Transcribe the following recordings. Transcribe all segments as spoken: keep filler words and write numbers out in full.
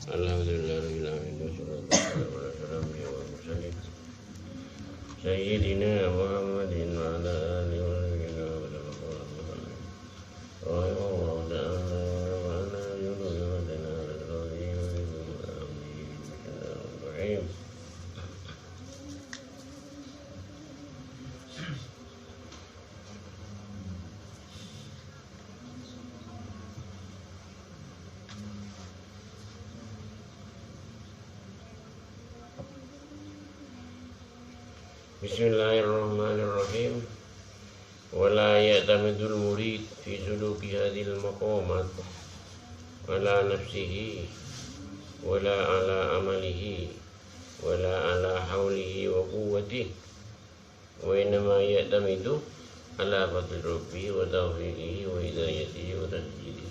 الحمد لله رب العالمين، والصلاة والسلام على أشرف الأنبياء والمرسلين، سيدنا محمد وعلى آله وصحبه وسلم. رحمه الله تعالى ونفعنا بعلومه وعلمه. آمين. بسم الله الرحمن الرحيم. بسم الله الرحمن الرحيم. ولا يعتمد المريد في سلوك هذه المقامات على نفسه ولا على عمله ولا على حوله وقوته، وإنما يعتمد على فضل ربه وتوفيقه وهدايته وتسديده.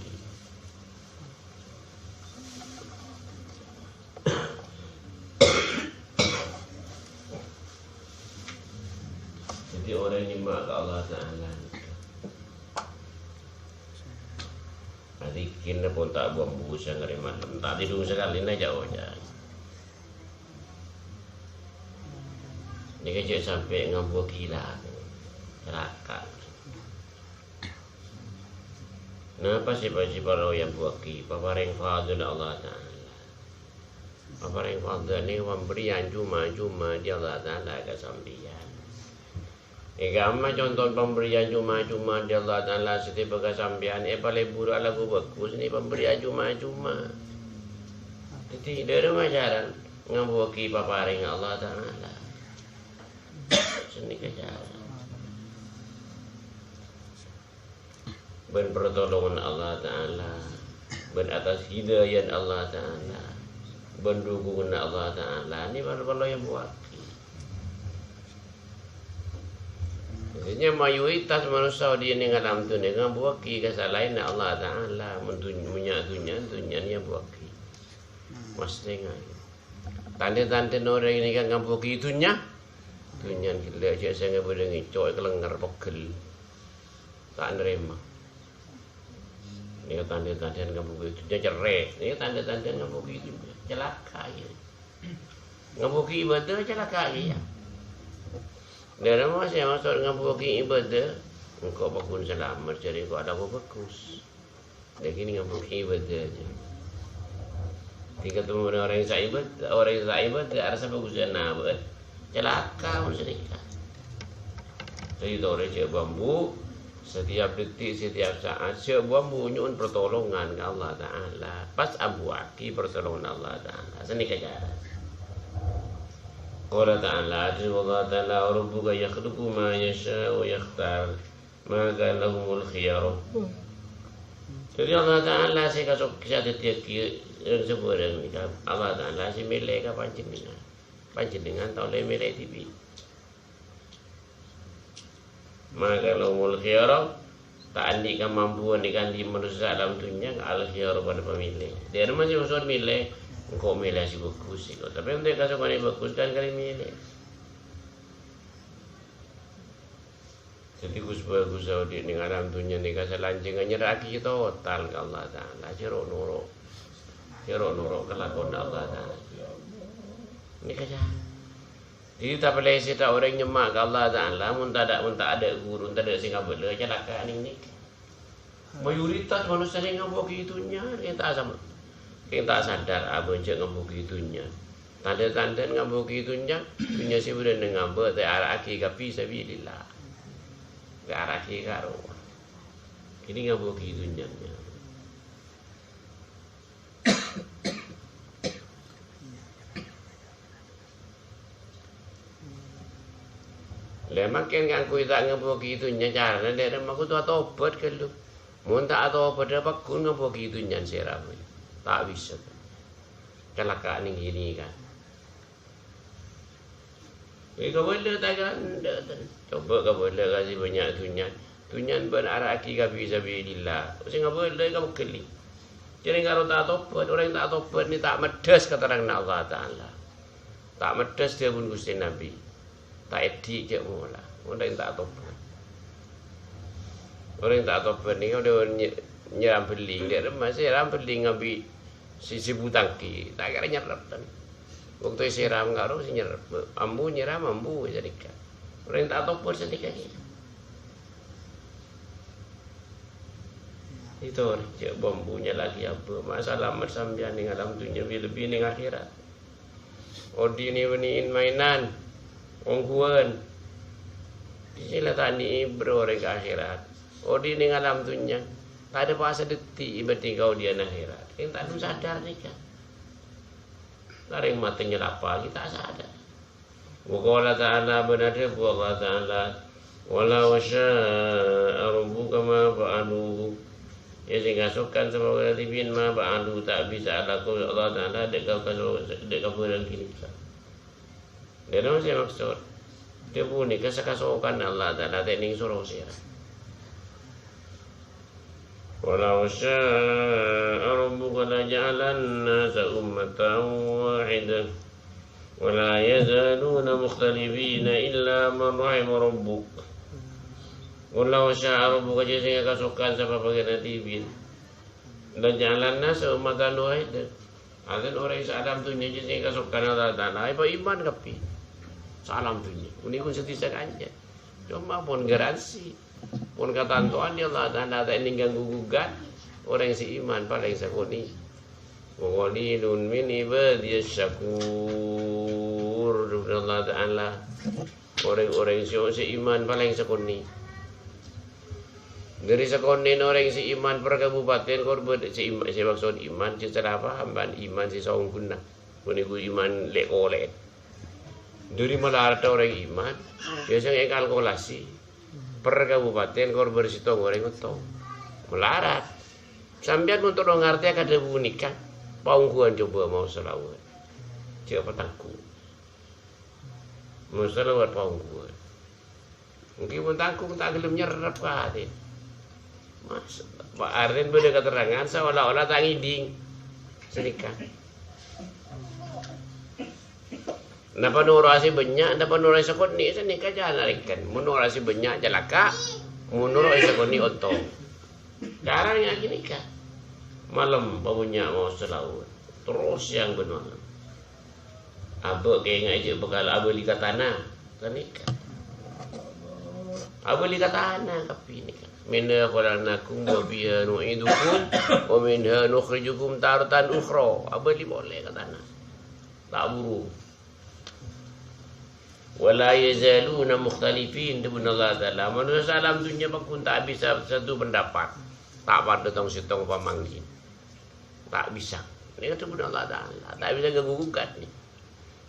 Dhâddhi, orèng nyemma' ka Allah Ta'ala, adzikir pon ta' bu-ambu saarè malem, ta' tèdung sakalè, na, jhâ' oca'. Nèka jhâ' sampè' ngambuwâghi la-, calaka'. Napa sè pa-, sè parlo èambuwâghi? Paparèng fadl Allah Ta'ala. Paparèng fadl nèka pambherriyân coma-coma dâri Allah Ta'ala ka sampèyan. È kamma conto pambherriyân coma-coma dâri Allah Ta'ala sè tèbâ ka sampèyan, èpalebur alako bhâghus, nèka pambherriyân coma-coma. Dhâddhi, dâri ma' carana ngambuwâghi paparèngnga Allah Ta'ala. Sanèka cara. Bân partolonganna Allah Ta'ala, bân attas hidayana Allah Ta'ala, bân dhukunganna Allah Ta'ala, nèka parlo èambuwâghi. Maksudnya, mayoritas manossa odi' nèng alam dhunnya ngambuwâghi ka salaènna Allah Ta'ala, mon dhun-, mon nya-, dhunnya, dhunnya nèka èambuwâghi. Mastè ngayu. Tandhâ-tandhâna orèng nèka ngambuwâghi dhunnya, dhunnya ghellâ' jhâ' sènga' bâdâ ngèco' èkalènger pegghel. Ta' narèma. Nèka tandhâ-tandhâna ngambuwâghi dhunnya, cerrè. Nèka tandhâ-tandhâna ngambuwâghi dhunnya. Calaka', yâ. Ngambuwâghi ibâdâ, calaka', yâ. Dâri ma' sè maksod ngambuwâghi ibâdâ? Engko' pagghun salamet, jhâ' rèng engko' alako bhâghus. Dhâggi' nèka ngambuwâghi ibâdâ. Dhâggi' katemmo orèng sè ibâdâ, orèng sè ibâdâ, arassa bhâghus nabâ'. Calaka' mon sanèka. Dhâddhi torè jhâ' bu-ambu, setiap detik, setiap saat, jhâ' bu-ambu nyo'on pertolongan ka Allah Ta'ala. Pas ambuwâghi pertolongan Allah Ta'ala. Sanèka cara. Qala Ta'ala, Allah Ta'ala, "Wa rabbuka yakhluqu ma yasha'u wa yakhtar." Maka lahumul khiyarah. Dhâddhi Allah Ta'ala sè kasok-, sè adhâddhiyâghi rèng sabhârâng nèka. Allah Ta'ala sè mèlè ka panjhennengngan. Panjhennengngan ta' ollè mèlè dhibi'. Maka lahumul khiyarah. Ta' andi' kamampuan èkandi' manossa alam dhunnya, al khiyarah padâ pamèlè. Dâri ma' sè maksod mèlè, engko' mèlè sè bhâghus, engko'. Tapè mon ta' kasokanè bhâghus kan kalè mèlè. Dhâddhi, ghus-bhâghus odi' nèng alam dhunnya nèka salanjhângnga nyerra'aghi total ka Allah Ta'ala, jhâ' ro'-noro', jhâ' ro'-noro' ka lakona Allah Ta'ala. Nèka, yâ. Dhâddhi, tapalèsèdhâ orèng nyemma' ka Allah Ta'ala, mon tadâ', mon tadâ' ghuru, tadâ' sè ngabâlâ, calaka' nèng nèka. Mayoritas manossa nèng ngambuwâghi dhunnya, rèng ta' sama-, rèng ta' sadar abâ' jhâ' ngambuwâghi dhunnya. Tandhâ-tandhâna ngambuwâghi dhunnya, dhunnya sè bâdâna ngambâ' ta' èara'aghi ka fi sabilillah. Ta' èara'aghi ka rowa. Kènè ngambuwâghi dhunnya. Lè, mangkèn kaangghuy ta' ngambuwâghi dhunnya carana, dhâ' remma kodhu atobhât ghâllu. Mon ta' atobhât, pagghun ngambuwâghi dhunnya sè rabu. Ta' bisa. Calaka' nèng kènè, kan. È, kabâlâ ta' ghândhâ, tan. Coba kabâlâ ka sè bânnya' dhunnya. Dhunnya bân ara'aghi ka fi sabilillah. Sè ngabâlâ ka pegghellè. Jhâ' rèng karo ta' atobhât, orèng ta' atobhât nèka ta' meddhâs katerranganna Allah Ta'ala. Ta' meddhâs dhâbuna Ghustè Nabbhi. Ta' èdhi' jhâ' mola. Orèng ta' atobhât. Orèng ta' atobhât nèka udah ny-, nyerang bellèng. Dhâ' remma sè nyerang bellèng ngambi' Sè, sè butangkè, ta' kèra nyerrep, kan. Bâkto èsiram karo sè nyerrep. Ambu nyiram, ambu, sanèka. Orèng ta' atobhâr sanèka kèya. Itu, jhâ' bambu nyalaghi abâ. Ma' salamet sampèyan neng alam dunnya, bi-, lebbi neng akhèrat. Odi' nè-, bânnè mainan, ongghuwân. Sè la ta' nè-, èbâ orèng ka akhèrat. Odi' neng alam dunnya, ta' ada pas sadeddhi' èbhânding ka odi'ân akhèrat. Enta' dhu sadar nèka. Larèng matè nyalapa, ghi' ta' sadar. Wa qala ta'ala, bân adhâbu Allah Ta'ala, "Walau syaa rabbuka ma fa'aluhu." Yâ, sè kasokan sabâ' dhibi'en ma fa'aluhu, ta' bisa alako Allah Ta'ala dâ' ka, ka, dâ' ka bhârâng ghânèka. Dhâ' napa sè maksod? Dhâbu nèka sakasokan Allah Ta'ala, ta' nèng soro sèra. "Walau syaa rabbuka laja'alan nasa ummatan wahidah, wa la yazaluna mukhtalifina illa man rahima rabbuk." "Walau syaa rabbuka," jâ' sè kasokan sabâ' bhâghiyân dhibi'en. "Laja'alan nasa ummatan wahidah." Artèna orèng saalam dhunnya jâ' sè kasokan Allah Ta'ala, èpaiman kabbhi. Saalam dhunnya. Ghânèka sadhisa kanca. Coma pon garansi. Pon katantowan dâri Allah Ta'ala ta' nèng ganggu gugat. Orèng sè iman palèng sakonè'. "Wa qalilun min ibadiyas syakur," dhâbuna Allah Ta'ala. Orèng-orèng sè, sè iman palèng sakonè'. Dâri sakonè'na orèng sè iman per kabupatèn kor bâdâ sè im-, sè maksod iman, sè salah paham bân iman sè saongghuna. Ghânèka iman lè'-kolè'. Dâri malarat orèng iman, biasana èkalkulasi. Per kabupatèn kor bâr sèttong orèng ottong. Malarat. Sampèyan mon terro ngartèya ka dhâbu nèka, paongghuwân coba maos shalawat. Jhâ' patanggu. Maos shalawat paongghuwân. Ènggi mon tangghung ta' ghellem nyerrep ka atè. Mas, Pak Arden bâdâ katerrangan saola-ola ta' ngèdhing. Sanèka. Napa noro'a sè bânnya', napa noro'a sè sakonè', sanèka jhâ' narèken. Mon noro'a sè bânnya' calaka', mon noro'a sè sakonè' ontong. Carana ghânèka. Malem pabânnya' maos shalawat. Terros sèyang bân malem. Abâ' kaènga'è jhâ' bhâkal abâli ka tana. Ghânèka. Abâli ka tana kabbhi nèka. "Minha khalaqnakum wa fiha nu'idukum wa minha nukhrijukum taratan ukhra." Abâli polè ka tana. Ta' buru. "Wa la yazaluna mukhtalifin," dhâbuna Allah Ta'ala. Manossa saalam dhunnya pagghun ta' bisa satu pendapat. Ta' padâ tong-sèttong pamangghi. Ta' bisa. Nèka dhâbuna Allah Ta'ala. Ta' bisa ganggu gugat nèka.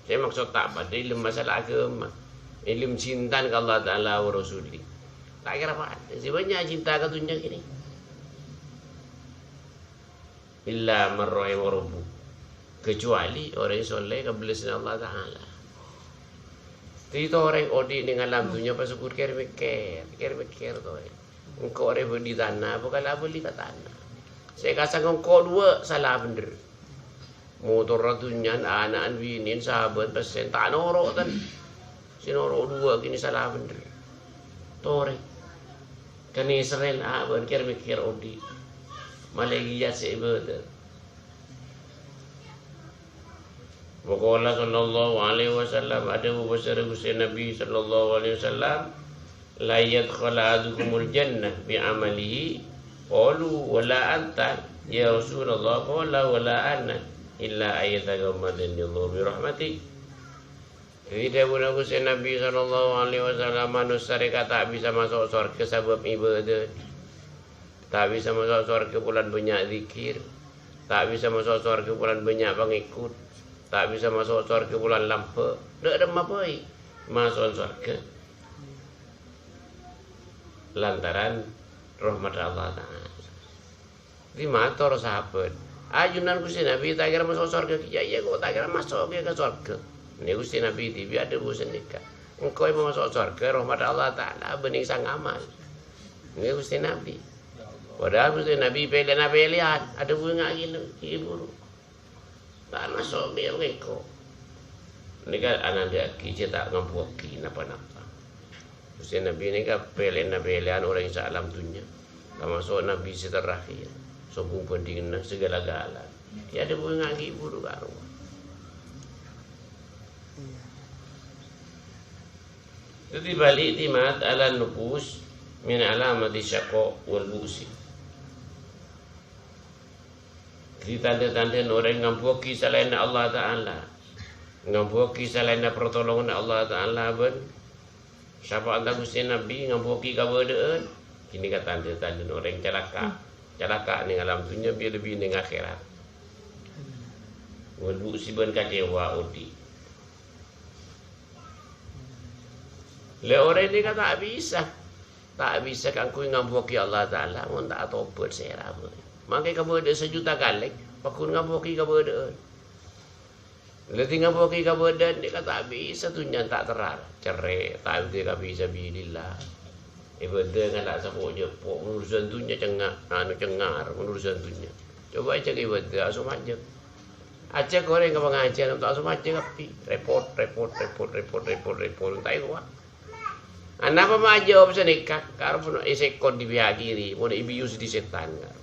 Sè maksod ta' padâ èlem masalah aghâma. Èlem cinta ka Allah Ta'ala wa Rasulih. Ta' kèra padâ. Sè bânnya' cinta ka dhunnya kènè. "Illa man rahima rabbuk." Kecuali orèng sè ollè kabellâsânna Allah Ta'ala. Dhâddhi orèng odi' nèng alam dhunnya pas sokor kèr-mèkkèr, kèr-mèkkèr torè. Engko' rè bâdâ tana, bhâkal abâli ka tana. Sè èkasang engko' duwâ' sala bhender. Motorra dhunnyana, ana'na binèna, sabâna pèssèna, ta' noro' tan. Sè noro' duwâ' kènè sala bhender. Torè. Kanèserrèn abâ'na kèr-mèkkèr odi'. Malè ghiyâ sè ibâdâ. Wa qala sallallahu alaihi wasallam, adhâbu bâsara Ghustè Nabbhi sallallahu alaihi wasallam, "La yadkhulu ahadukumul jannah bi amalihi." Qalu, "Wa la anta, ya Rasulullah?" Qala, "Wa la ana, illa an yataghammadani Allahu bi rahmatih." Dhâddhi, dhâbuna Ghustè Nabbhi sallallahu alaihi wasallam, manossa rèka ta' bisa maso' sowarghâ sabâb ibâdâ. Ta' bisa maso' sowarghâ polana bânnya' dzikir. Ta' bisa maso' sowarghâ polana bânnya' pangèkot. Ta' bisa maso' sowarghâ polana lambâ'. Dâ' remma bhâi maso'an sowarghâ lantaran rahmat Allah Ta'ala. Dhâddhi mator sahabat, "Ajunan Ghustè Nabbhi ta' kèra maso' sowarghâ kèya?" "Iyâ, kok ta' kèra maso' kèya ka sowarghâ." Nèka Ghustè Nabbhi dhibi' adhâbu sanèka, "Engko' èpamaso' sowarghâ rahmat Allah Ta'ala, bânnè sang amal." Nèka Ghustè Nabbhi. Padahal Ghustè Nabbhi pèlèna pèlèyan, adhâbu nga'aghi buru. "Ta' maso' kèya engko'." Nèka anandhâ'aghi jhâ' ta' ngambuwâghi napa-napa. Ghustè Nabbhi nèka pèlèna pèlèyan orèng saalam dhunnya, tamaso' Nabbhi sè terakhir, sobung bhândhinganna sè ghâlâ-ghâlâ. Ya, ada bunga ghi' buru karo. Jadi, bal i'timad 'alan nufus min 'alamati syaqa' wal bu'si. Jadi, tandhâ-tandhâna orèng ngambuwâghi salaènna Allah Ta'ala, ngambuwâghi salaènna partolonganna Allah Ta'ala bân syafa'atta Ghustè Nabbhi, ngambuwâghi kabâdâ'ân, ghânèka tandhâ-tandhâna orèng calaka'. Calaka' neng alam dhunnya, bi-, lebbi neng akhèrat. Wal bu'si bân kacèwa odi'. Lè orèng nèka ta' bisa. Ta' bisa kaangghuy ngambuwâghi Allah Ta'ala mon ta' atobhât sèra bhâi. Mangkè kabâdâ'ân sajuta kalè, pagghun ngambuwâghi kabâdâ'ân. Lè ngambuwâghi kabâdâ'ân nèka ta' bisa, dhunnya ta' terrar. Cerrè, ta' èbâdâ kabbhi sabilillah. Èbâdâ ngala' sapo' jhâpo', mon urusan dhunnya cengnga-, anu, cengngar, mon urusan dhunnya. Coba ajhâk èbâdâ, asomajhâ. Ajhâk orèng ka pangajiân, ta' asomajhâ kabbhi. Repot, repot, repot, repot, repot, repot, ta' èkowa. Anapa ma' ajâwâb sanèka? Karo pon èsèkot è pihak kiri, pon èbiyus è sètan, karo.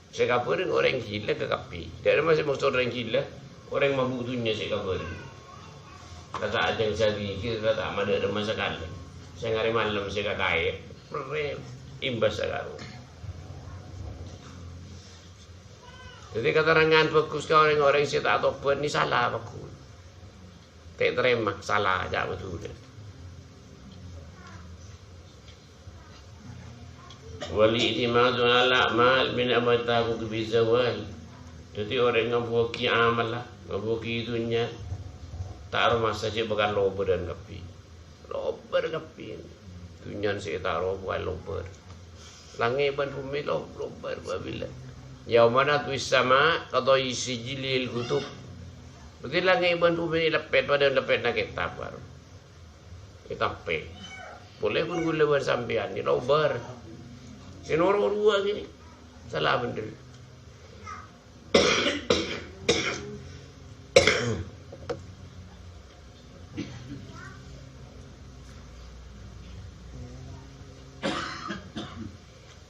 Sè kabhâreng orèng ghilâ ka kabbhi. Dâ'remma sè maksod orèng ghilâ, orèng mabuk dhunnya sè kabhâreng. La ta' ajhâng sè adzikir, la ta' madâ'remma sakalè. Sènga' arè malem sè kakaè, perrè imbas sakaro. Dhâddhi, katerrangan bhâghus ka orèng-orèng sè ta' atobhât nè sala, pagghun. Ta' tarèma, sala, ca' Madhurâ. Wal i'timadu 'alal a'mal min ab'adi ta'aqqudi bizzawal. Dhâddhi, orèng ngambuwâghi amalla, ngambuwâghi dhunnya, ta' aromasa jhâ' bhâkal lobârân kabbhi. Lobâr kabbhi. Dhunnya sè ètaro bhâkal lobâr. Langngè' bân bhumè lo-, lobâr bâbillâ. Yauma natwis sama' kathayyi sijilli lil kutub. Berarti langngè' bân bhumè leppet padâ leppetna kètab, karo. Ètampè. Polè ghun ghulâ bân sampèyan, nè lobâr. Sè noro' rowa ghini. Sala bhendher.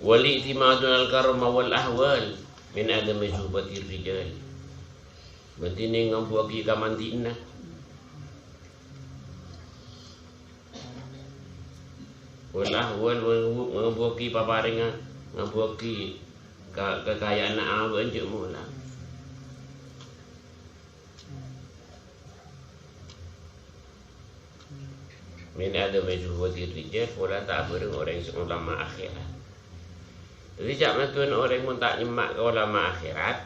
Wal i'timadu 'alal karma wal ahwal min 'adami suhbatir rijal. Bhâdhina ngambuwâghi ka mandi'na. Wal ahwal, ngambuwâghi paparèngan, ngambuwâghi ka-, kakajâ'ânna abâ'na jhâ' mola. Min 'adami suhbatir rijal, pola ta' bhâreng orèng sè olama akhèrat. Dhâddhi, ca' maddhuna orèng mon ta' nyemma' ka olama akhèrat,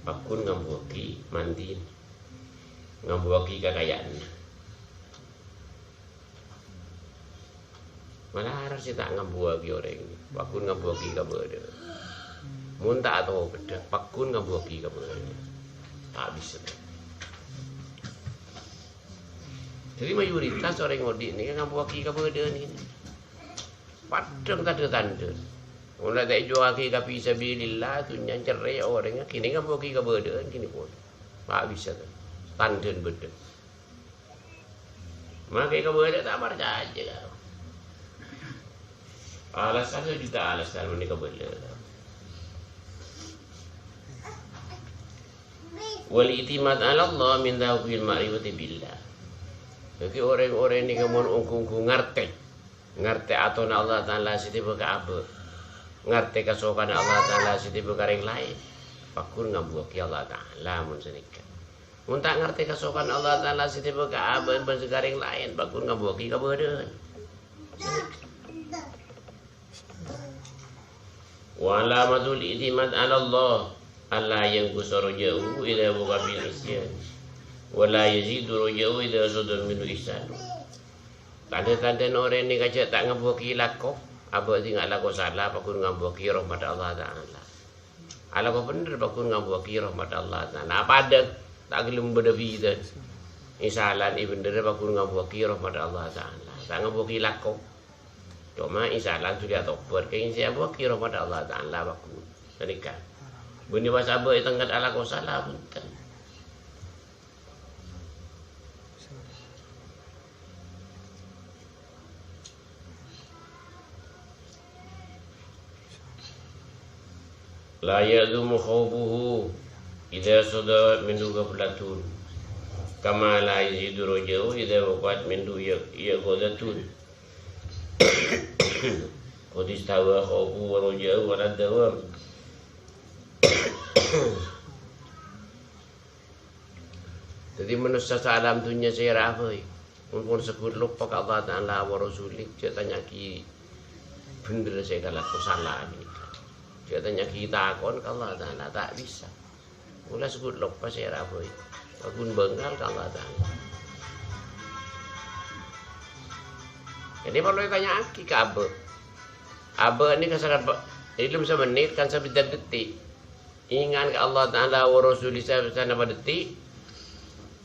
pagghun ngambuwâghi mandi'na, ngambuwâghi kakajâ'ânna. Malarat sè ta' ngambuwâghi orèng, pagghun ngambuwâghi kabâdâ'ân. Mon ta' atobhât, pagghun ngambuwâghi kabâdâ'ân. Ta' bisa. Dhâddhi, mayoritas orèng odi' nèka ngambuwâghi kabâdâ'ân ghini. Padhâng tandhâ-tandhâ. Mon la ta' èjhuwâghi ka fi sabilillah, dhunnya cerrè orèng ghini ngambuwâghi kabâdâ'ân ghini pon. Ta' bisa, tandhâna bâdâ. Mangkè kabâlâ ta' parcajâ, karo. Alasan sajuta alasan mènè kabâlâ. Wal i'timad 'ala Allah min tawfil ma'rifati billah. Dhâddhi, orèng-orèng nèka mon ongghu-ongghu ngartè, ngartè atona Allah Ta'ala sè tèbâ ka abâ', ngartè kasokanna Allah Ta'ala sè tèbâ ka rèng laèn, pagghun ngambuwâghi Allah Ta'ala mon sanèka. Mon ta' ngartè kasokanna Allah Ta'ala sè tèbâ ka abâ' bân sè ka rèng laèn, pagghun ngambuwâghi kabâdâ'ân. Wa 'alamatul i'timad 'ala Allah, alla yanqusa raja'uhu idza waqa'a fil 'isyan, wa la yazidu raja'uhu idza sadara minhu ihsan. Tandhâ-tandhâna orèng nèka jhâ' ta' ngambuwâghi lako, abâ' dhing alako sala, pagghun ngambuwâghi rahmat Allah Ta'ala. Alako bhendher, pagghun ngambuwâghi rahmat Allah Ta'ala. Padâ, ta' ghellem bâdâ bhidhâna. Isalan è bhendherrâ, pagghun ngambuwâghi rahmat Allah Ta'ala. Ta' ngambuwâghi lako. Coma isalan dhuli atobhât, kèngèng sè ngambuwâghi rahmat Allah Ta'ala, pagghun. Sanèka. Bânnè pas abâ' ètengngèt alako sala, bhunten. La ya'zumu khawfuhu Idza sadaqat minhu ghaflatun, kama la yazidu raja'u idza waqa'at minhu ya-, yaqazatun. Qad istawa khaufu wa raja'u ala dawam. Dhâddhi, manossa saalam dhunnya sè èra abâi, mon pon segghut loppa ka Allah Ta'ala wa Rasulih, jhâ' tanya'aghi bhendher sè èkalako sala ghânèka. Jhâ' tanya'aghi takon ka Allah Ta'ala, ta' bisa. Mula segghut loppa sè èra abâi, aghun bângal ka Allah Ta'ala. Jadi, parlo ètanya'aghi ka abâ'. Abâ' nèka sakat pa-, è dâlem samennit kan sabidhâk dhetti'. Ènga'an ka Allah Ta'ala wa Rasulih sa-, sanapa dhetti'.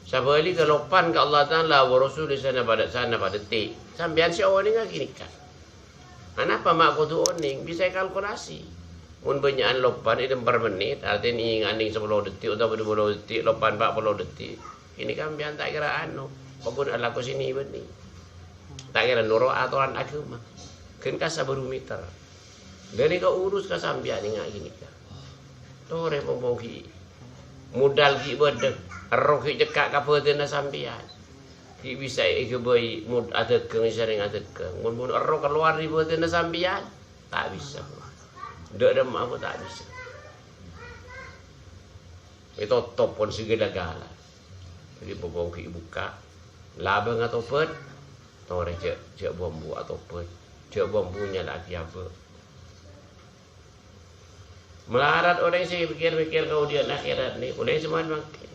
Sabhâligghâ loppan ka Allah Ta'ala wa Rasulih sanapa dâ-, sanapa dhetti'. Sampèyan sè onènga ghânèka. Anapa ma' kodhu onèng? Bisa èkalkulasi. Mon bânnya'an loppan è dâlem per mennit, artèna ènga'an nèng sapolo dhetti' otabâ dupolo dhetti', loppan pa' polo dhetti'. Ghânèka sampèyan ta' kèra anu, pokon alako sè nè-bânnè. Ta' kèra noro' atoran aghâma. Ghân kassa barometer. Ghânèka urus ka sampèyan ènga' ghânèka. Torè pong-pong ghi' modal ghi' bâdâ, erroh ghi' cekka' ka bhâdhânna sampèyan. Ghi' bisa èghâbây mod-, adhâghâng, sarèng adhâghâng. Mon, mon erroh kalowar dâri bhâdhânna sampèyan, ta' bisa. Dâ' remma apa ta' bisa. Ètotop pon segala-gala. Jadi, pokok ghi' bukka'. Labâng atobhât. Torè jhâ', jhâ' bu-ambu atobhât. Jhâ' bu-ambu nyala'aghi abâ'. Malarat orèng sè mèkkèr-mèkkèr kaodi'ân akhèrat nè, polè sè man mangkèn.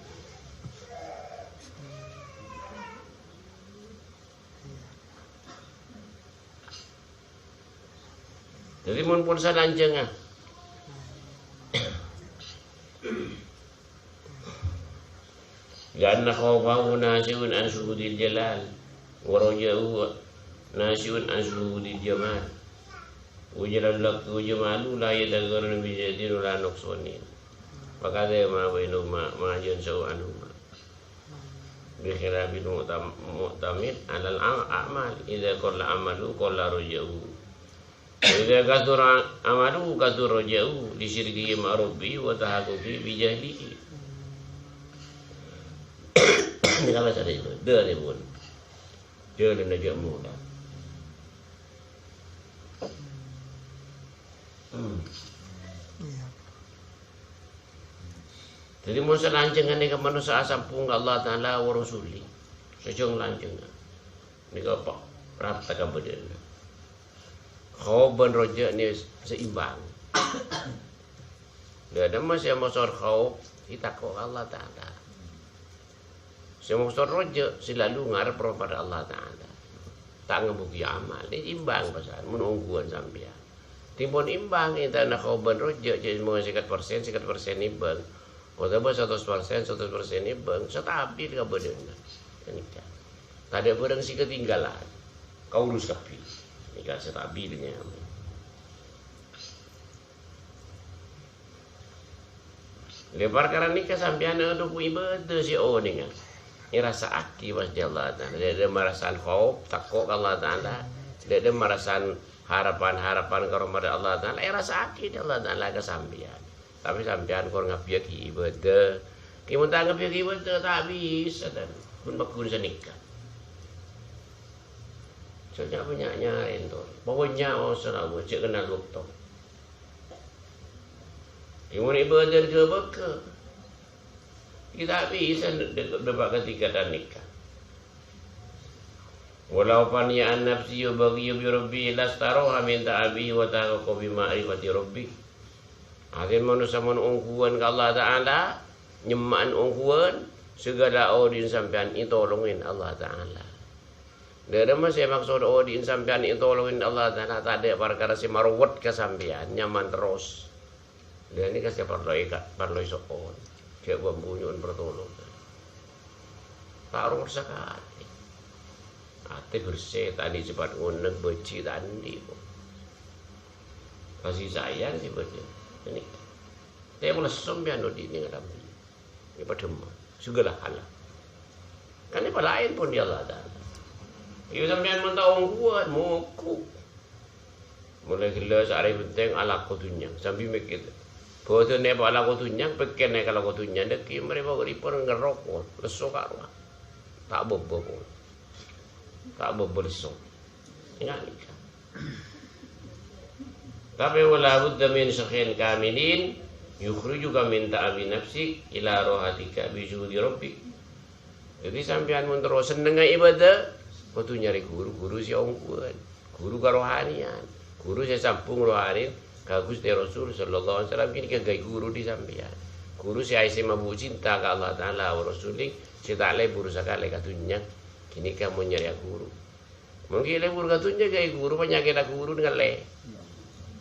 Jadi, mon pon salanjhângnga. Li'anna khaufahu nasyi'un an syuhudil jalal, wa raja'uhu nasyi'un an syuhudil jamal. Wa jalalul haqqi wa jamaluhu la yataghayyaru bi ziyadatin wa la nuqsanin. Fa kadza ma bainahuma ma yansa'u anhuma. Bi khilafil mu'tam-, mu'tamid 'alal a-, a'mal. Idza qalla amaluhu qalla raja'uhu. Wa idza katsura amaluhu katsura raja'uhu li syirkihi ma'a rabbihi wa tahaqquqihi bi jahlihi. Ini kan bahasa Indonesia. Dâ' nè, pon. Jhâlânna jhâ' mola. Hmm. Iyâ. Jadi, mon salanjhângnga nèka manossa asampong ka Allah Ta'ala wa Rasulih, sajhâng lanjhângnga. Nèka pa-, rata kabâdâ'ânna. Khauf bân rojâ' nè seimbang. Dâ' remma sè maksod khauf, ètako' ka Allah Ta'ala. Sè maksod rojâ', selalu ngarep rahmat Allah Ta'ala. Ta' ngabugi amal, nè imbang pasan, mon ongghuwân sampèyan. Dâddhi mon imbang, èntarana khauf bân rojâ', jhâ' mon sèket persen, sèket persen imbang. Otabâ satos persen, satos persen imbang, stabil kabâdâ'ânna. Ghânèka. Tadâ' bârâng sè katinggalan. Kaurus kabbhi. Nèka stabilnya. Lè parkara nèka sampèyan adhubu ibâdâ sè onènga. Èrassa'aghi pas dâ' Allah Ta'ala. Dâ'-, dâ' marassan khauf, tako' ka Allah Ta'ala. Dâ'-, dâ' marassan harapan-harapan ka rahmat Allah Ta'ala. Èrassa'aghi dâ' Allah Ta'ala ka sampèyan. Tapè sampèyan kor ngabbhiyâghi ibâdâ. Kè mon ta' ngabbhiyâghi ibâdâ, ta' bisa, dan. Pon pagghun sanèka. Jhâ' nya-, nya-, nyarè, to. Pokoknya, oh, selalu, jhâ' kennal bâkto. Ghi' mon è bâdân ghâbâghâ. Ghi' ta' bisa nè-, nè-, nèpa' ka tingkadhân nèka. "Walau faniya an nafsi wa baqiya bi rabbi lastaroha min ta'abihi wa tahaqqaqa bi ma'rifati rabbi." Artèna manossa mon ongghuwân ka Allah Ta'ala, nyemma'an ongghuwân, saghâlâ odi'na sampèyan ètolongin Allah Ta'ala. Dâ' remma sè maksod odi'na sampèyan ètolongin Allah Ta'ala, tadâ' parkara sè marowet ka sampèyan, nyaman terros. Dâ' nèka sè parlo èka-, parlo èso'on. Jhâ' bâ-, bunyo'on partolongan. Ta' rowet sakalè. Atè bersè, ta' andi' sèpat ngonèng, bâji' ta' andi', kok. Kasih sayang sè bâdâ. Ini. Tè' malesso sampèyan odi' nèng alam. Ini padâ ma. Saghâlâ hal. Kan ini palaèn pon dâri Allah Ta'ala. Iyâ sampèyan mon ta' ongghuwân, moghu. Molaè ghellâ' saarè bhenteng alako dhunnya, sambi mèkkèr. Bâdâna èpalako dhunnya, pèkkèrra èkalako dhunnya, dhâggi' marè bâ-, rèpon ngerroko, lesso ka rowa. Ta' bâbâ pon. Ta' bâbâ lesso. Enggak nikah. Tapè wala budda min syekhin kamilin yukhrijuka min ta'abi nafsik ila rohatika bi syuhudi rabbik. Dhâddhi sampèyan mon terro sennengnga ibadah, kodhu nyarè ghuru, ghuru sè ongghuwân, ghuru karohaniyan, ghuru sè sambhung rohani ka Ghustè Rasul sallallahu alaihi wasallam, ghânèka ghâbây ghuru dhi' sampèyan. Ghuru sè aèssè mabu' cinta ka Allah Ta'ala wa Rasulih, sè ta' lebur sakalè ka dhunnya, ghânèka mon nyarèya ghuru. Mon ghi' lebur ka dhunnya ghâbây ghuru, panyakèdhâ ghuru ngallè.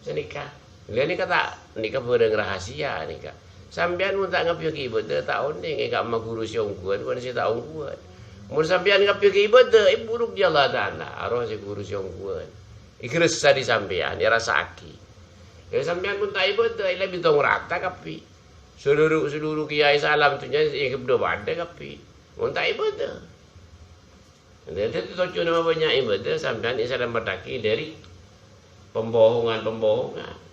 Sanèka. Lha nèka ta', nèka bhârâng rahasia nèka. Sampèyan mon ta' ngabbhiyâghi ibadah, ta' onèng è ka'emma ghuru sè ongghuwân bân sè ta' ongghuwân. Mon sampèyan ngabbhiyâghi ibadah, èburuk dhi' Allah Ta'ala. Arowa sè ghuru sè ongghuwân. Èghâressa dhi' sampèyan, èrassaaghi. Lha sampèyan mon ta' ibadah, èlabitong rata kabbhi. Saloro, saloro kèyaè saalam dhunnya èanggep dâ-padâ kabbhi. Mon ta' ibadah. Dhâddhi, tojjhuna mabânnya' ibadah, sampèyan èsalamettaghi dâri pembohongan-pembohongan.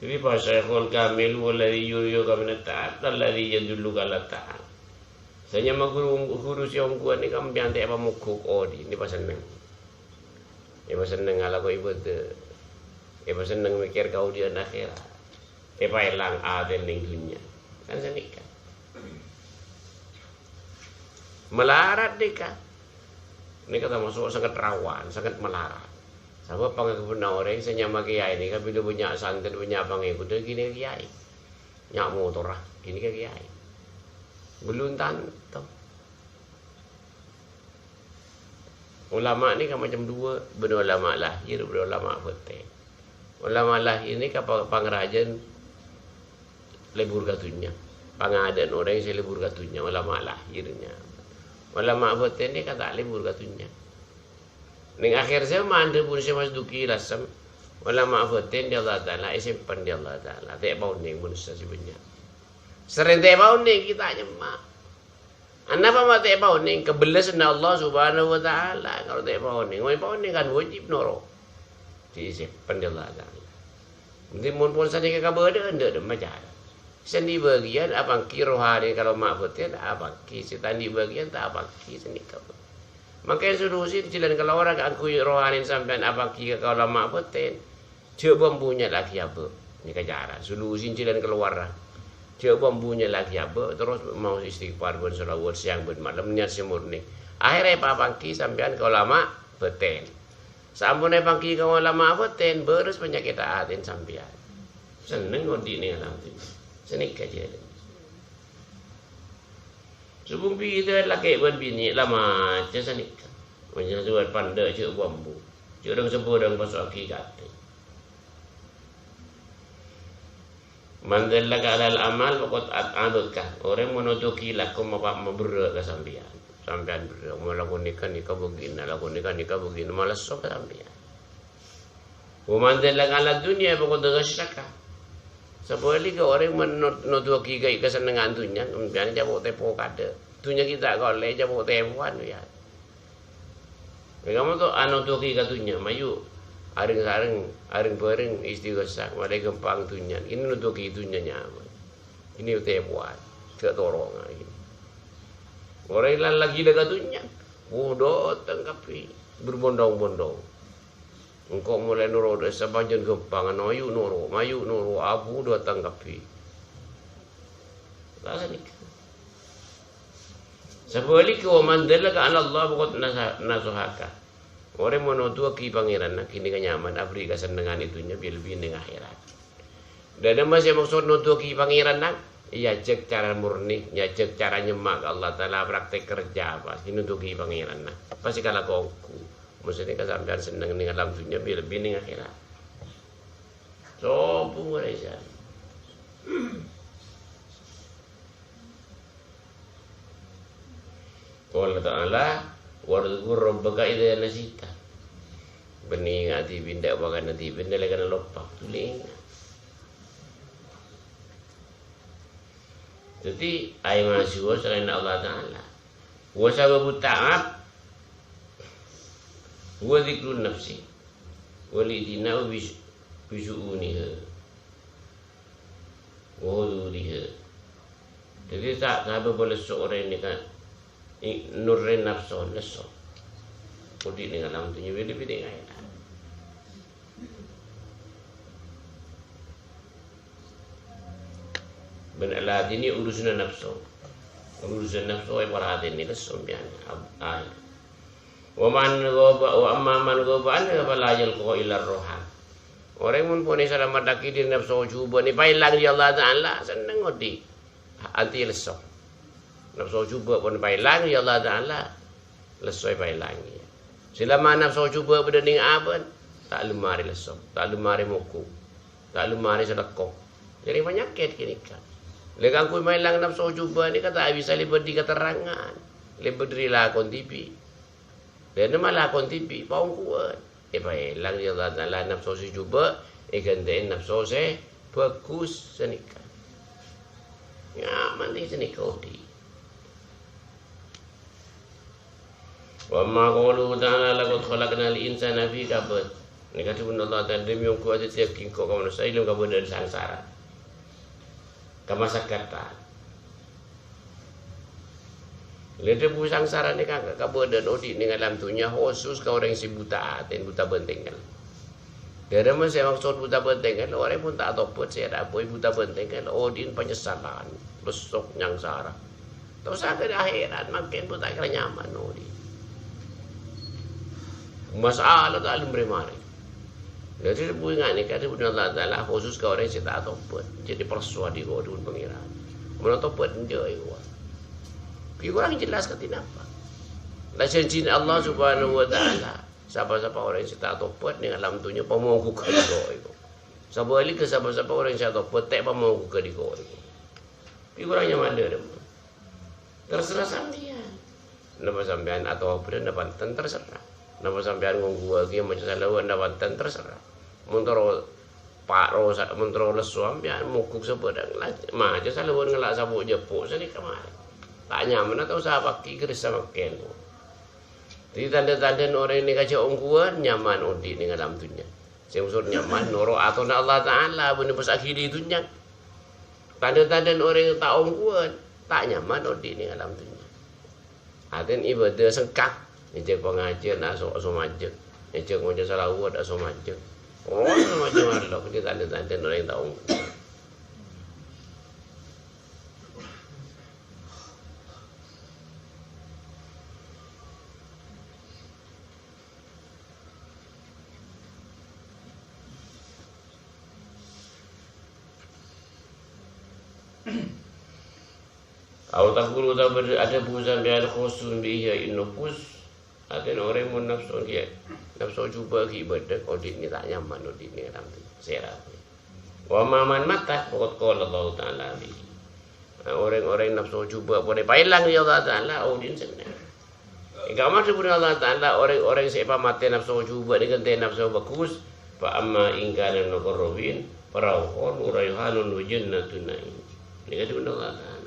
Jadi, "Fasyekhul kamilu alladzi yurijuka minat ta'at, alladzi yadulluka ala ta'at." Sè nyama ghuru, ghuru sè ongghuwân nèka sampèyan ta' èpamoghok odi', nèka pasenneng. Èpasenneng alako ibadah. Èpasenneng mèkkèr kaodi'ân akhèrat. Èpaèlang atèna neng dhunnya. Kan sanèka. Malarat nèka. Nèka tamaso' sanget rawan, sanget malarat. Sabâb pangangghebbhâ orèng sè nyama kèyaè nèka bilâ bânnya' santrè, bânnya' pangèkoddhâ ghânèka kèyaè. Nya' motorra, ghânèka kèyaè. Belum tanto. Ulama' nèka macem duwâ', bâdâ ulama' lahir, bâdâ ulama' bâtèn. Ulama' lahir nèka pa-, pangrajâna lebur ka dhunnya. Pangadâ'ân orèng sè lebur ka dhunnya, ulama' lahirnya. Ulama' bâtèn nèka ta' lebur ka dhunnya. Neng akhèr zaman, dhâbuna Syekh Masduki Lasem, ulama' bâtèn dhi' Allah Ta'ala, èsempen dhi' Allah Ta'ala. Ta' èpaonèng manossa sè bânnya'. Sarèng ta' èpaonèng, ghi' ta' nyemma'. Anapa ma' ta' èpaonèng? Kabellasânna Allah Subhanahu wa Ta'ala. Kalau ta' èpaonèng, mon èpaonèng kan wajib noro'. Disempen dhi' Allah Ta'ala. Dhâddhi mon pon sanèka kabâdâ'ân, dâ' remma cara. Sè andi' bâgiyân apangghi rohani ka ulama' bâtèn, apangghi. Sè ta' andi' bâgiyân, ta' apangghi sanèka. Mangkèn solusi jhâlân kalowarra kaangghuy rohani sampèyan apangghi ka ulama' bâtèn. Jhâ' bâ-embu nyèla'aghi abâ'. Nèka cara. Solusi jhâlân kalowarra. Jhâ' bâ-embu nyèla'aghi abâ', terros maos istighfar bân shalawat sèyang bân malem, niyat sè morni. Akhèrra èpapangghi sampèyan ka ulama' bâtèn. Saamponna èpangghi ka ulama' bâtèn, bârâs panyakèddhâ atèna sampèyan. Senneng odi' neng alam dhunnya. Sanèka jhâlân. Sobung bhidhâ lakè' bân binè' la maca sanèka. Mon jhâ' sobâ pandâ' jhâ' bâ-embu. Jhâ' rang-sabhârâng paso'aghi ka atè. "Man dallaka 'alal amal faqad at-, abaka." Orèng mon nodhuwâghi lako mapa-, maberrâ' ka sampèyan. Sampèyan berrâ', "Mon lako nèka, nèka bâgiyânna, lako nèka, nèka bâgiyânna," malesso ka sampèyan. "Wa man dallaka 'alad dunya faqad ghasyaka." Sabhâligghâ orèng mon no-, nodhuwâghi ka kasennengngan dhunnya, sampèyan capo' tèpo kadâ'. Dhunnya ghi' ta' kaollè capo' tèpowan, ya. Mènga mon to anodhuwâghi ka dhunnya, mayu areng-sareng, areng-bhâreng istighosah, malè ghâmpang dhunnya. Ini nodhuwâghi dhunnya nyaman. Ini tèpowan, jhâ' torongnga ini. Orèng la-, lagi la ka dhunnya, oh, dâteng kabbhi, berbondong-bondong. Engko' molaè noro' dâ' sapanjhân ghâmpangan, mayu noro', mayu noro', abu dâteng kabbhi. La sanèka. Sabhâligghâ, "Wa man dallaka 'alallah faqad nasa-, nasahaka." Orèng mon nodhuwâghi Pangèranna, ghânèka nyaman aberri' kasennengngan è dhunnya, bi-, lebbi neng akhèrat. Dâ' remma sè maksod nodhuwâghi Pangèranna, èajhâk cara morni, èajhâk cara nyemma' ka Allah Ta'ala, praktek kerja, pas nodhuwâghi Pangèranna. Pas èkalako ongghu. Maksudnya ka sampèyan senneng neng alam dhunnya, bi-, lebbi neng akhèrat. Sobung orèng sè Qala ta'ala, "Wadzkur rabbaka idza nasita." Bânnè ngènga'è dhibi' dâ' wakana dhibi' nalèkana loppa. Dhuli ènga'è. Dhâddhi, ayo majuwa salaèn Allah Ta'ala. Wa sababut ta'ab wa dzikrun nafsi. Wal i'tina'u bis-, Bi syu'uniha wa huduriha. Dhâddhi, ta-, sabâbbhâ lesso orèng nèka i-, nurrè napso lesso. Odi' nèng alam dhunnya bhidhâ-bhidhâ ngaè. Bân aladhini urusanna napso. Urusan napso èpalatènè lesso sampèyan. Ab-, ah. Wa man ghaba, wa amma man ghaba anha fala yalqa illa rohan. Orèng mon pon èsalamettaghi dhâri napso jhubâ' nè paèlang dhâri Allah Ta'ala, senneng odi'. Anti lesso. Napso jhubâ' pon paèlang dhâri Allah Ta'ala, lesso èpaèlang, iyâ. Selama napso jhubâ' bâdâ nèng abâ', ta' lem marè lesso, ta' lem marè mogok, ta' lem marè salèkko. Dhâddhi panyakèt ghânèka. Lè kaangghuy maèlang napso jhubâ' nèka ta' bisa lèbât dhâri katerrangan, lèbât dhâri lakon dhibi'. Dhâddhi ma' lakon dhibi' paongghuwân. Èpaèlang dhâri Allah Ta'ala napso sè jhubâ', èghântè'è napso sè bhâghus sanèka. Nyaman dhâri sanèka odi'. Wa amma qauluhu ta'ala, "Laqad khalaqnal insana fi kabad." Nèka dhâbuna Allah Ta'ala, "Demi ongghu adhâddhiyâghi engko' ka manossa è dâlem kabâdâ'ân sangsara." Kamasakkatan. Lè dhâbu sangsara nèka ka-, kabâdâ'ân odi' nèng alam dhunnya, khusus ka orèng sè buta atèn, buta bân tengngel. Dhâremma sè maksod buta bân tengngel, orèng mon ta' atobhât sè èdhâbuwi buta bân tengngel, odi'na panyessalan, lesso, nyangsara. Terros ka akhèrat, mangkèn buta kèra nyaman odi'. Masalah ta' lem marè-marè. Dhâddhi, buwi nganèka dhâbuna Allah Ta'ala khusus ka orèng sè ta' atobhât. Jadi, palsu odi' kok dhâbuna Pangèran. Mon atobhât, enjâ' èkowa. Bi' korang jelas kadhi napa. La janjina Allah Subhanahu wa Ta'ala, sapa-sapa orèng sè ta' atobhât nèng alam dhunnya, pamoghugghâ dhiko' èkowa. Sabhâligghâ, sapa-sapa orèng sè atobhât, ta' pamoghugghâ dhiko' èkowa. Bi' korang nyaman dhâremma. Terserah sampèyan. Napa sampèyan atobhât napa enten, terserah. Napa sampèyan ngongghuwaghi maca salawat napa enten, terserah. Mon terro pa-, rosa-, mon terro lesso sampèyan mogok sabhârâng, la-, maca salawat ngala' sapo' jhâpo' sanèka marè. Ta' nyaman ta' osa paghi' ghâressa mangkèn. Dhâddhi tandhâ-tandhâna orèng nèka jhâ' ongghuwân nyaman odi' nèng alam dhunnya. Sè maksod nyaman noro' atoranna Allah Ta'ala, bânnè pas aghili dhunnya. Tandhâ-tandhâna orèng ta' ongghuwân, ta' nyaman odi' nèng alam dhunnya. Atèn ibâdâ sengka, ngèjhâk pangajiyân, aso-, asomajhâ. Ngèjhâk maca salawat, asomajhâ. Oh, asomajhâ malolo, dhâddhi tandhâ-tandhâna orèng ta' ongghuwân. Au taqulu, utawa adhâbu sampèyan, "Khusun bi ihya'in nufus." Artèna orèng mon napso ghi', napso jhubâ' ghi' bâdâ, odi' nè ta' nyaman, odi' nè alam sèra. Wa amma man matat, faqad qala Allahu Ta'ala bihi. Nah, orèng-orèng napso jhubâ' pon èpaèlang dhâri Allah Ta'ala, odi'na senneng. Èngghâ' mara dhâbuna Allah Ta'ala, orèng-orèng sè èpamatè napso jhubâ' nèka èghântè'è napso bhâghus, "Fa amma in kana minal muqarrabin, fa rauhun wa raihanun wa jannatu na'im." Nèka dhâbuna Allah Ta'ala.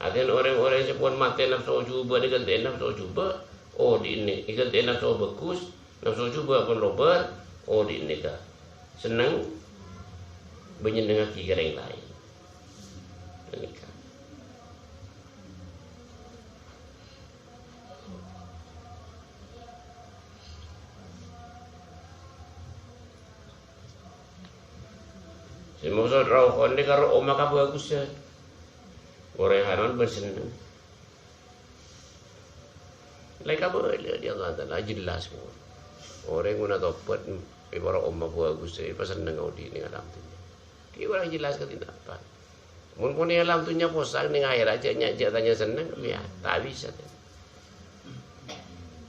Artèna orèng-orèng sè pon matè napso jhubâ' nèka èghântè'è napso jhubâ', odi'na èghântè'è napso bhâghus, napso jhubâ' pon lobâr, odi'na nèka senneng, bân nyennengngaghi ka orèng laèn. Ghânèka. Sè maksod rauhun nèka ro-, omma kabhâghusân. Wa raihanun bân senneng. La èkabâlâ dhâri Allah Ta'ala, jelas pon. Orèng mon atobhât, èpara omma bhâghus, èpasenneng odi' nèng alam dhunnya. Ghi' korang jelas kadhi napa. Mon pon è alam dhunnya posang, nèng akhèrat jhâ' nya-, jhâ' tanya senneng, iyâ, ta' bisa.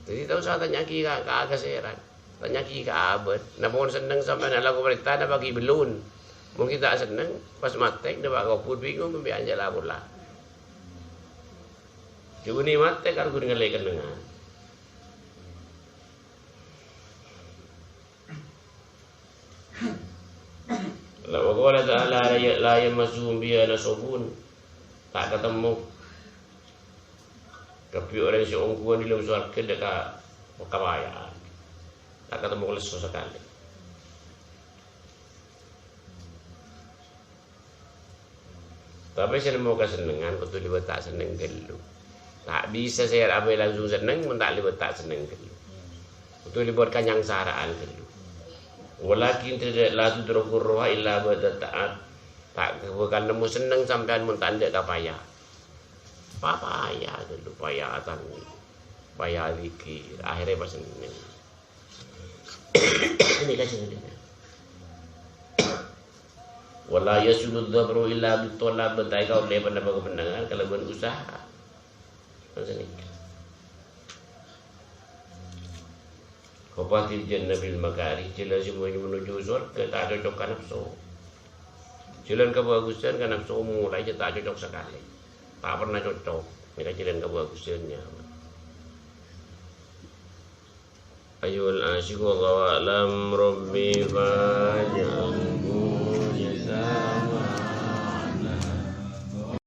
Dhâddhi, ta' osa tanya'aghi ka, ka, ka sèra. Tanya'aghi ka abâ'. Napa mon senneng sampèyan alako parènta, napa ghi' bellun? Mon ghi' ta' senneng, pas matè, napa kobhur bingung, sampèyan jhâ' la-pola. Dhâbuna matè, kan ghun ngallè kennengngan. La, wa qala ta'ala, "La ya-, la yamassuhum fiha nasabun." Ta' katemmo kabbhi orèng sè ongghuwân è dâlem sowarghâ dâ' ka-, kabaya'an. Ta' katemmo lesso sakalè. Tapè sè nemmo kasennengngan kodhu lèbât ta' senneng ghâllu. Ta' bisa sè apa langsung senneng mon ta' lèbât ta' senneng ghâllu. Kodhu lèbât kanyangsara'an ghâllu. Walakin tidak la tudrakur roha illa ba'da ta'at. Ta' bhâkal nemmo senneng sampèyan mon ta' endâ' ka paya. Papaya ghâllu, paya atangi. Paya adzikir. Akhèrra pas senneng. Ini kan senneng. Wala yasulu dzafru illa bitolab, bhâdhân kaulâ panapa kabhendhângan kalabân usaha. Ngoten nèka. Hufatil jannah bil makarih, jhâlân sè menuju sowarghâ ta' cocok ka napso. Jhâlân kabhâghusân ka napso molaè jhâ' ta' cocok sakalè. Ta' pernah cocok. Nèka jhâlân kabhâghusân nyaman. Ayyuhal asyiq, wallahu a'lam, Rabbi faj'alhu jazaa